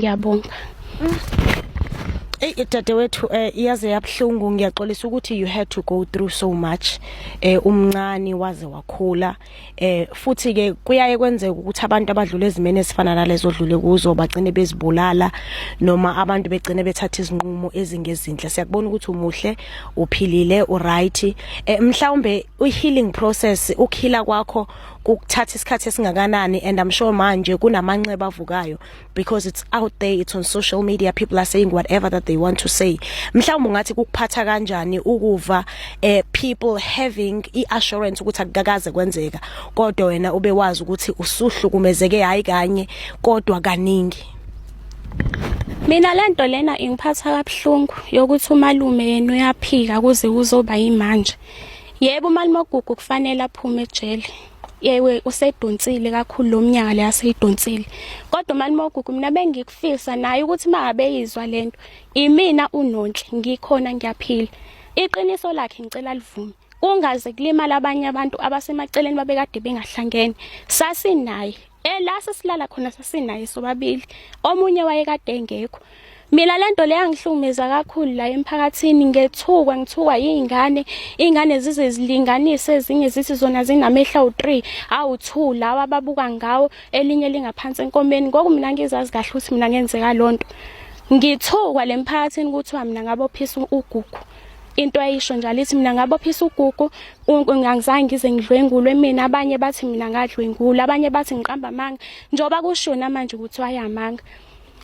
Ngiyabonga. Ey dadewethu iyaze yabhlungu, ngiyaxolisa ukuthi you had to go through so much, umncane waze wakhula, futhi ke kuyaye kwenzeka ukuthi abantu abadlule ezimene ezifana nalezo dlule kuzo bagcine bezibulala noma abantu begcine bethatha izinqumo ezingezinhle. Siyakubona ukuthi umuhle, uphilile, uright. Mhlawumbe u healing process, ukuheala kwakho kukuthatha isikhathi esingakanani? And I'm sure manje kunamanxeba avukayo because it's out there, it's on social media, people are saying whatever that they want to say. Mhlawumbe ungathi kukuphatha kanjani ukuva people having iassurance ukuthi akukakaze kwenzeka, kodwa wena ube wazi ukuthi usuhlukumezeke, hayi kanye kodwa kaningi? Mina lento lena ingiphatha kabuhlungu yokuthi umalume yena uyaphika kuze kuzoba yimanje. Yebo, umalume oGugu kufanele aphume ejele. Yewe, usedonsile kakhulu lo mnyaka le aseyidonsile. Kodwa umalume oGugu, mina bengikufisa naye ukuthi mangabe eyizwa lento, imina uNonhle ngikhona, ngiyaphila. Iqiniso lakhe ngicela livume. Kungaze kulimala abanye abantu abasemaceleni babekade bengahlangene. Sasinaye la sesilala khona, sasinaye sobabili, omunye wayekade engekho. Mina lento le yangihlukumeza kakhulu la emphakathini, ngethukwa, ngithukwa yizingane, ingane zize zilinganise, ezinye zithi zona zinamehla awu3, awu2 lawa ababuka ngawo, elinye lingaphansi enkomeni. Ngoku mina ngizazi kahle ukuthi mina ngenzeka lonto, ngithukwa lemphakathini kuthiwa mina ngabophisa uGugu. Into ayisho njalo ithi mina ngabophisa uGugu, angizange ngize ngidlwengulwe mina. Abanye bathi mina ngadlwengula, abanye bathi ngiqamba amanga, njengoba kushiwo namanje ukuthi wayamanga.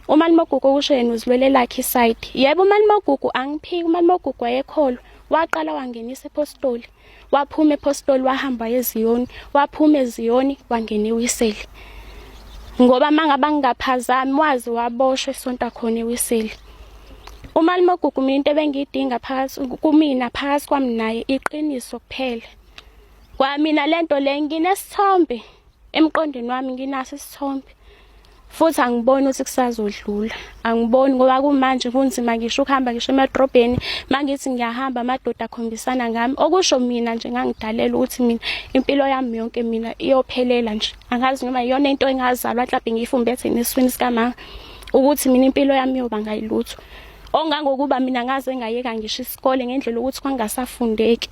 Umalume oGugu kusho yena uzilwele lakhe iside. Yebo, umalume oGugu, angiphiki, umalume oGugu wayekholwa, waqala wangenisa epostoli, waphuma epostoli wahamba eZiyoni, waphuma eZiyoni wangena eWiseli, ngoba mangabe ngingaphazami wazi waboshwa esonta khona eWiseli umalume oGugu. Mina into ebengiyidinga phakathi kumina, phakathi kwami naye, iqiniso kuphela. Kwamina lento le nginesithombe emqondweni wami, nginaso isithombe futhi angiboni ukuthi kusazodlula, angiboni, ngoba kumanje kunzima ngisho ukuhamba ngisho emadrobheni. Mangithi ngiyahamba, amadoda akhombisana ngami, okusho mina nje ngangidalela ukuthi mina impilo yami yonke mina iyophelela nje. Angazi noma iyona into engazalwa mhlawumbe ngiyifumbethe neswini sikamama ukuthi mina impilo yami iyoba ngayilutho, ongangokuba mina ngaze ngayeka ngisho isikole ngendlela ukuthi kwangasafundeki.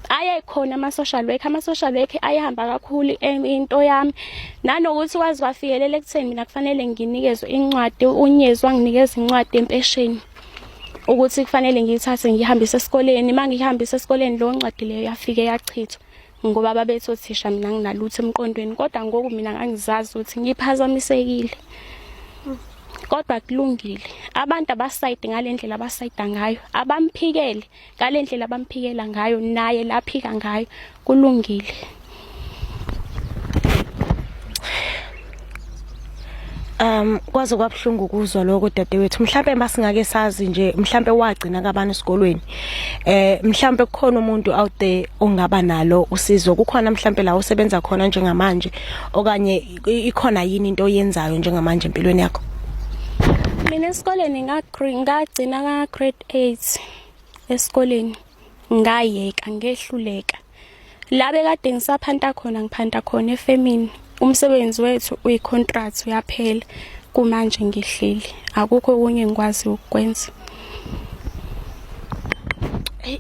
Aye khona ama-social worker, ama-social worker ayehamba kakhulu into yami, nanokuthi wazi kwafikelela ekutheni mina kufanele nginikezwe incwadi. Unyezi wanginikeza incwadi empesheni ukuthi kufanele ngiyithathe ngihambise esikoleni. Uma ngihambise esikoleni, leyo ncwadi leyo yafike yachithwa ngoba babethi othisha mina nginalutho emqondweni. Kodwa ngoku mina ngangizazi ukuthi ngiphazamisekile, kodwa kulungile. Abantu abasayide ngale ndlela abasayida ngayo, abamphikele ngale ndlela abamphikela ngayo, naye laphika ngayo, kulungile. Kwaze kwabhlungu ukuzwa lokho, dadewethu. Mhlambe masingake sazi nje, mhlambe wagcina kabani esikolweni? Mhlambe kukhona umuntu out there ongaba nalo usizo. Kukhona mhlambe la usebenza khona njengamanje, okanye ikhona yini into oyenzayo njengamanje empilweni yakho? Mina esikoleni ngagcina ka grade 8 esikoleni, ngayeka, ngehluleka. La bekade ngisaphanta khona, ngiphanta khona efemini. Umsebenzi wethu uyi-contract, uyaphela. Kumanje ngihleli, akukho okunye engikwazi ukukwenza. Hey,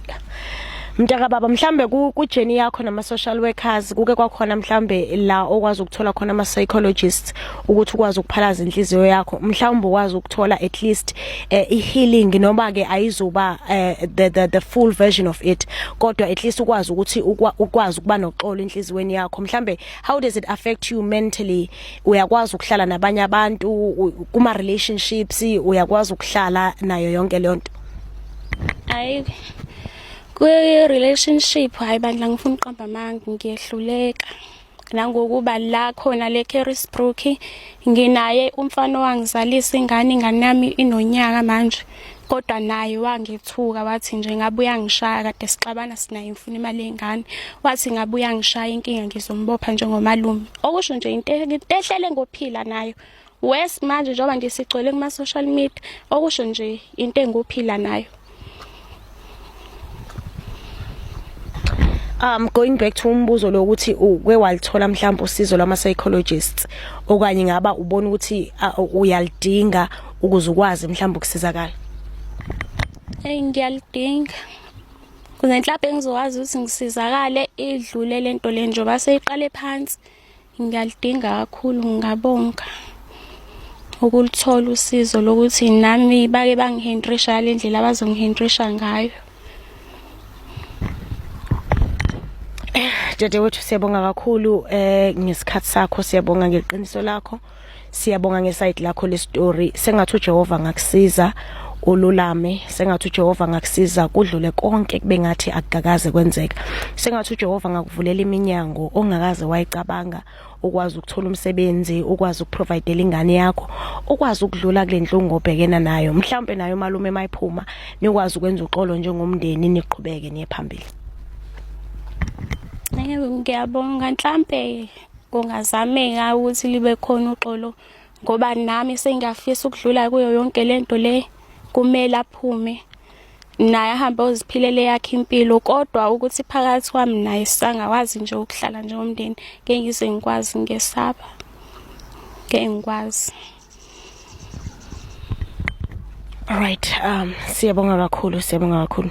mntaka baba, mhlambe ku journey yakho nama social workers kuke kwakhona mhlambe la okwazi ukuthola khona ama psychologists ukuthi ukwazi ukuphalaza inhliziyo yakho, mhlawumbe ukwazi ukuthola at least i healing, noma ke ayizuba the full version of it, kodwa at least ukwazi ukuthi ukwazi ukuba noxolo enhliziyweni yakho? Mhlambe how does it affect you mentally? Uyakwazi ukuhlala nabanye abantu, kuma relationships, uyakwazi ukuhlala nayo yonke leyo nto? Hayi, kwi-relationship, hayi bandla, ngifuna uqamba amanga, ngiyehluleka. Nangokuba la khona le Carisbrook nginaye umfana owangizalisa ingane, ingane yami inonyaka manje, kodwa naye wangethuka wathi nje ngabe uyangishaya. Kade sixabana sinaye, ngifuna imali yengane, wathi ngabe uyangishaya, inkinga ngizombopha njengomalume. Okusho nje into ehlele ngophila nayo wes manje njengoba nje sigcwele kuma social media, okusho nje into enguphila nayo. Going back to umbuzo lokuthi uke walithola mhlawumbe usizo lwama psychologists okanye ngaba ubona ukuthi uyalidinga ukuze ukwazi mhlawumbe ukusizakala. Hey ngiyalidinga. Kuze mhlawumbe ngizokwazi ukuthi ngisizakale idlule lento le njengoba seyiqale phansi. Ngiyalidinga kakhulu ngingabonga ukulithola usizo lokuthi nami bake bangihendrisha ngale ndlela abazongihendrisha ngayo. Dadewethu siyabonga kakhulu ngesikhathi sakho, siyabonga ngeqiniso lakho, siyabonga ngeside lakho le story. Sengathi uJehova ngakusiza ululame, sengathi uJehova ngakusiza kudlule konke kube ngathi akukakaze kwenzeka. Sengathi uJehova ngakuvulela iminyango ongakaze wayicabanga, ukwazi ukuthola umsebenzi, ukwazi ukuprovidela ingane yakho, ukwazi ukudlula kule nhlungu obhekena nayo. Mhlawumbe nayo malume mayiphuma nikwazi ukwenza uxolo njengomndeni niqhubeke niye phambili. Yebo ngiyabonga mhlambe kungazameka ukuthi libe khona uxolo ngoba nami sengiyafisa ukudlula kuyo yonke lento le kumele aphume naye ahambe oziphilele yakhe impilo kodwa ukuthi phakathi kwami naye sangakwazi nje ukuhlala njengomndeni ngeke ngize ngikwazi ngesaba ngeke ngikwazi. Alright, siyabonga kakhulu, siyabonga kakhulu.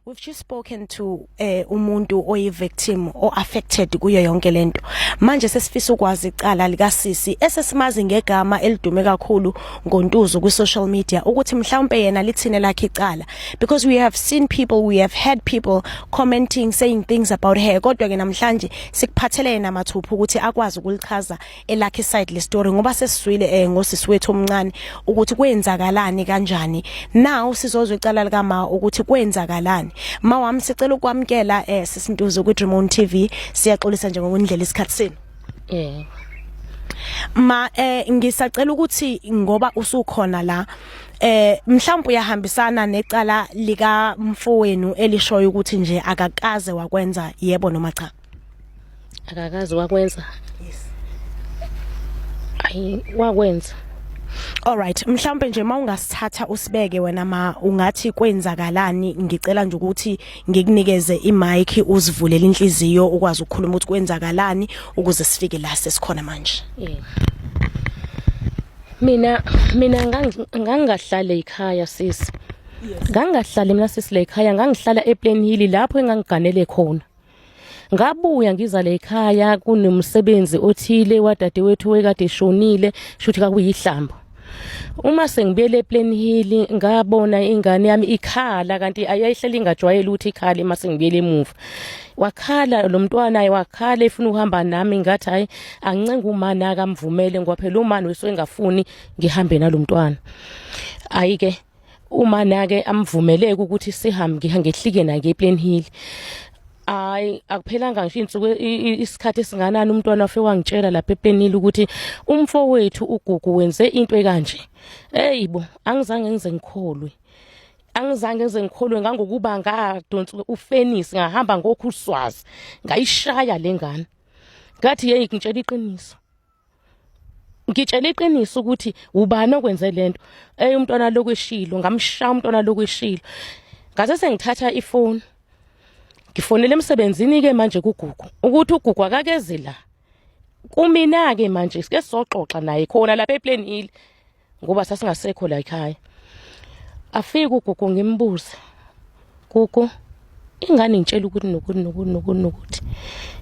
We've just spoken to umuntu oyi victim o affected kuyo yonke lento. Manje sesifisa ukwazi icala lika sisi esesimazi ngegama elidume kakhulu ngoNtuzu ku social media ukuthi mhlawumbe yena lithine lakhe icala, because we have seen people, we have had people commenting, saying things about her, kodwa ke namhlanje sikuphathele yena mathupha ukuthi akwazi ukulichaza elakhe side le story, ngoba sesizwile ngosisi wethu omncane ukuthi kwenzakalani kanjani. Now sizozwa icala lika ma ukuthi kwenzakalani. Ma wami, sicela ukwamkela sisintuzo ku Dream On TV. Siyaxolisa nje ngokundlela isikhathi senu. Yebo. Ma, ngisacela ukuthi ngoba usukhona la, mhlawumbe uyahambisana necala lika mfowenu elishoyo ukuthi nje akakaze wakwenza, yebo noma cha? Akakazi wakwenza. Yes. Ayi, wakwenza. Alright, mhlawumbe nje mawungasithatha usibeke wena ma, ungathi kwenzakalani? Ngicela nje ukuthi ngikunikeze imic uzivulele inhliziyo ukwazi ukukhuluma ukuthi kwenzakalani ukuze sifike la sesikhona manje. Yebo. Mina ngangingahlali ekhaya sisi. Ngangingahlali mina sisi la ekhaya, ngangihlala ePlain Hill lapho engangiganele khona. Ngabuya ngiza la ekhaya kunomsebenzi othile wadadewethu wekade eshonile, shuthi kakuyihlambo. Uma sengibuyele ePlain Hill ngabona ingane yami ikhala, kanti ayayihleli ingajwayele ukuthi ikhale uma sengibuyele emuva. Wakhala lo mntwana, wakhala efuna ukuhamba nami, ngathi hayi, angincenga umana akamvumele ngoba phela umana wesuke engafuni ngihambe nalomntwana. Ayike uma nake amvumeleke ukuthi sihambe ngehlike naye ngePlain Hill. Hayi, akuphelanga ngisho insuku isikhathi esinganani umntwana wafe wangitshela lapha ePlain Hill ukuthi umfowethu uGugu wenze into ekanje. Hey bo, angizange ngize ngikholwe. Angizange ngize ngikholwe ngangokuba ngadonsa ufenisi ngahamba ngokhuswazi ngayishaya lengane. Ngathi hey, ngitshela iqiniso. Ngitshela iqiniso ukuthi ubani okwenze lento. Ey, umntwana lokweshilo, ngamshaya umntwana lokweshilo. Ngase sengithatha ifoni. Ngifonele emsebenzini ke manje kuGugu ukuthi uGugu akakeze la. Kumina ke manje sike soxoxa naye khona lapha ePlain Hill ngoba sasingasekho la ekhaya. Afike uGugu ngimbuze. Gugu, ingane ngitshela ukuthi nokuthi nokuthi nokuthi nokuthi.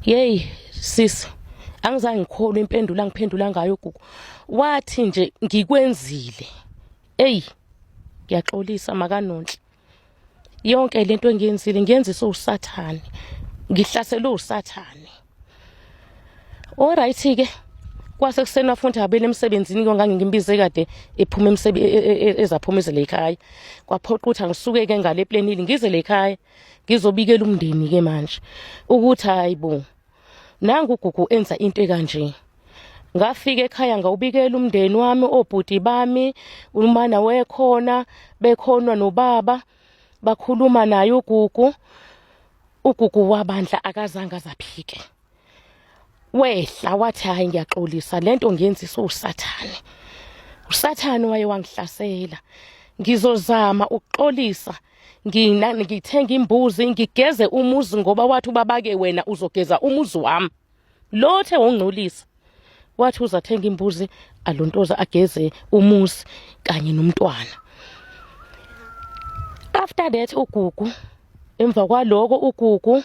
Yey sisi, angizange ngikholwe impendulo angiphendula ngayo uGugu. Wathi nje ngikwenzile. Ey, ngiyaxolisa makanonhle. Yonke lento engiyenzile ngiyenziswe uSathane. Ngihlaselwe uSathane. Alright ke, kwase kuseni wafundi abele emsebenzini ke ngangimbize kade ephuma emsebenzi ezaphuma izele ekhaya. Kwaphoqa ukuthi angisuke ke ngale planini ngize le ekhaya ngizobikela umndeni ke manje ukuthi hayibo, nangu uGugu enza into ekanje. Ngafika ekhaya ngawubikela umndeni wami, obhuti bami, umana wekhona bekhonwa nobaba, bakhuluma naye uGugu. UGugu wabandla akazange azaphike, wehla wathi hayi, ngiyaxolisa, lento ngiyenziswa uSathane, uSathane waye wangihlasela, ngizozama ukuxolisa. Ngina ngithenga imbuzi ngigeze umuzi ngoba wathi ubabake wena uzogeza umuzi wami. Lothe wongcolisa. Wathi uzathenga imbuzi alontoza ageze umuzi kanye nomntwana. After that uGugu emva kwaloko uGugu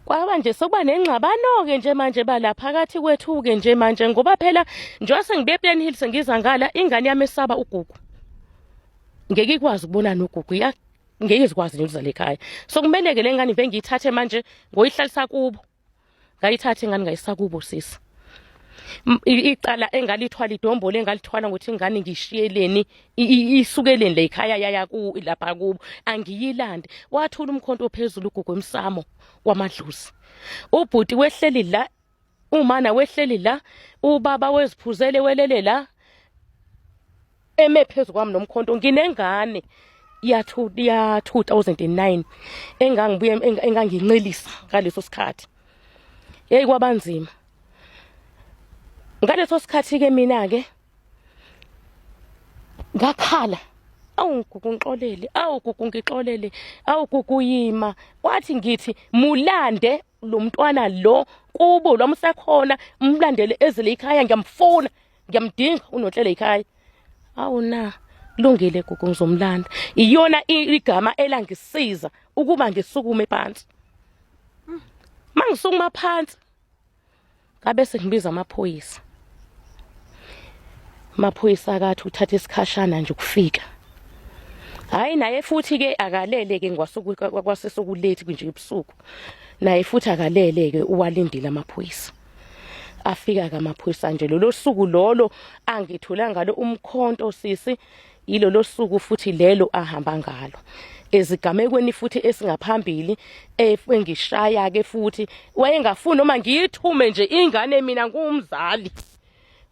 kwaba nje sokuba nengxabano-ke nje manje bala phakathi kwethu-ke nje manje ngoba phela njengoba sengibuye ePlan Hill sengiza ngala ingane yami esaba uGugu ngeke ikwazi ukubonana uGugu ya ngeke izikwazi nje ukuzala ekhaya so kumele-ke le ngane ngive ngiyithathe manje ngoyihlalisa kubo ngayithatha ingane ngayisa kubo sisi icala engalithwala idombolo engalithwala ngokuthi ingane ngishiyeleni isukeleni le ikhaya yaya ku lapha kubo angiyilande wathula umkhonto ophezulu ugugu emsamo wamadlozi ubhuti wehleli la umana wehleli la ubaba weziphuzele welele la eme phezu kwami nomkhonto nginengane ya 2009 engangibuye engangincelisa ngaleso sikhathi hey kwabanzima ngaleso sikhathi ke mina ke ngakhala awu gugu ngixolele awu gugu ngixolele awu gugu yima wathi ngithi mulande lo mntwana lo kubo lo msekhona umlandele ezele ikhaya ngiyamfuna ngiyamdinga unohlele ikhaya awu na lungile gugu ngizomlanda iyona igama elangisiza ukuba ngisukume phansi mangisukuma phansi ngabe sengibiza amaphoyisa amaphoyisa akathi uthatha isikhashana nje ukufika hayi naye futhi ke akalele ke ngwasuku nje ebusuku naye futhi akalele ke uwalindile amaphoyisa afika ke amaphoyisa nje lolo suku lolo angithula ngalo umkhonto sisi yilolo suku futhi lelo ahamba ngalo ezigamekweni futhi esingaphambili engishaya ke futhi wayengafuni noma ngiyithume nje ingane mina ngumzali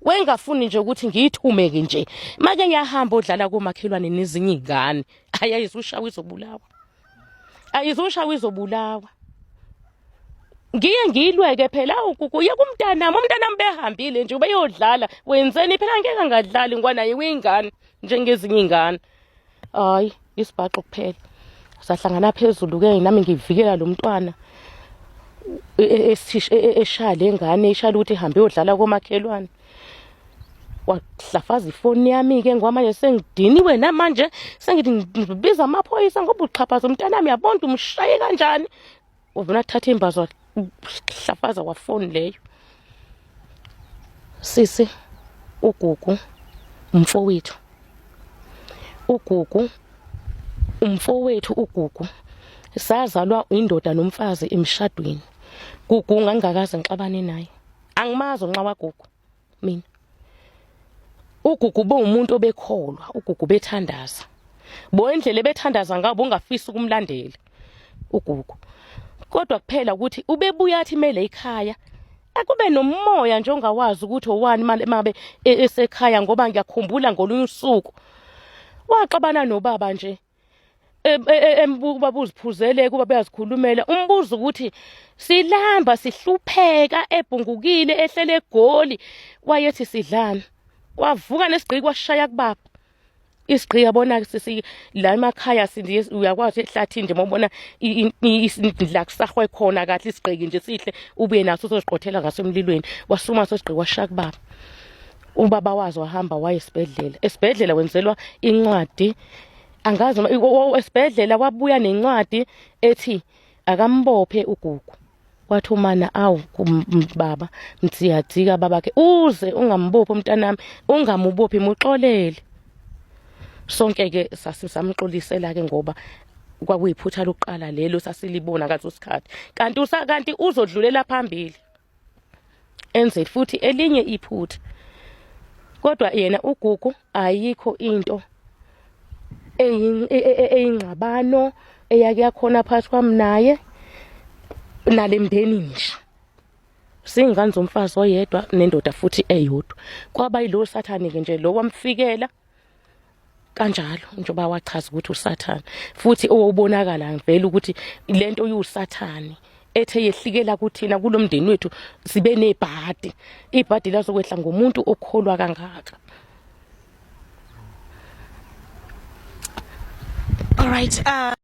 wayengafuni nje ukuthi ngiyithume ke nje make ngiyahamba odlala komakhelwane nezinye izingane ayayizushawa izobulawa ayizushawa izobulawa ngiye ngilweke phela ugugu uye kumntanami umntanami behambile nje ubeyodlala wenzeni phela ngeke angadlali ngoba naye uyingane njengezinye iy'ngane hhayi isibhaxo kuphela sahlangana phezulu-ke nami ngivikela lo mntwana eshaya le ngane ishaya ukuthi ihambe iyodlala komakhelwane wahlafaza ifoni yami-ke ngoba manje sengidiniwe namanje sengithi ngibiza amaphoyisa ngoba uxhaphaza umntanami yabona umshaye kanjani uvuna athatha imbazo hlafaza kwafoni leyo sisi ugugu umfowethu ugugu umfowethu ugugu sazalwa indoda nomfazi emshadweni gugu ngangingakaze ngixabane naye angimazi unxa wagugu mina ugugu bowumuntu obekholwa ugugu bethandaza bo indlela ebethandaza ngawo ungafisa ukumlandela ugugu kodwa kuphela ukuthi ubebuya athi mele ikhaya akube nomoya nje ongawazi ukuthi owani mabe esekhaya ngoba ngiyakhumbula ngolunye usuku waxabana nobaba nje embuka uziphuzele kuba beyazikhulumela umbuzo ukuthi silamba sihlupheka ebhungukile ehlele egoli wayethi sidlana wavuka nesigqiki washaya kubaba isigqiki yabona sisi la emakhaya uyakwazi ehlathini nje mawubona la kusahwe khona kahle isigqiki nje sihle ubuye naso uzoziqothela ngaso emlilweni wasuma sosigqiki washaya kubaba ubaba wazo wahamba waye esibhedlela esibhedlela wenzelwa incwadi angazi noma esibhedlela wabuya nencwadi ethi akambophe uGugu wathi umana awu baba mthiyadzika babakhe uze ungambophi umntanami ungamubophi muxolele sonke ke sasisamxolisela ke ngoba kwakuyiphutha lokuqala lelo sasilibona ngaleso sikhathi kanti kanti uzodlulela phambili enze futhi elinye iphutha kodwa yena uGugu ayikho into eyingxabano eyake yakhona phakathi kwami naye nalemndeni nje singane zomfazi oyedwa nendoda futhi eyodwa kwaba yilo sathane ke nje lo wamfikela kanjalo njengoba wachaza ukuthi usathane futhi owubonakala vele ukuthi lento yusathane ethe yehlikela kuthina kulomndeni wethu sibe nebhadi ibhadi lazokwehla ngomuntu okholwa kangaka. All right.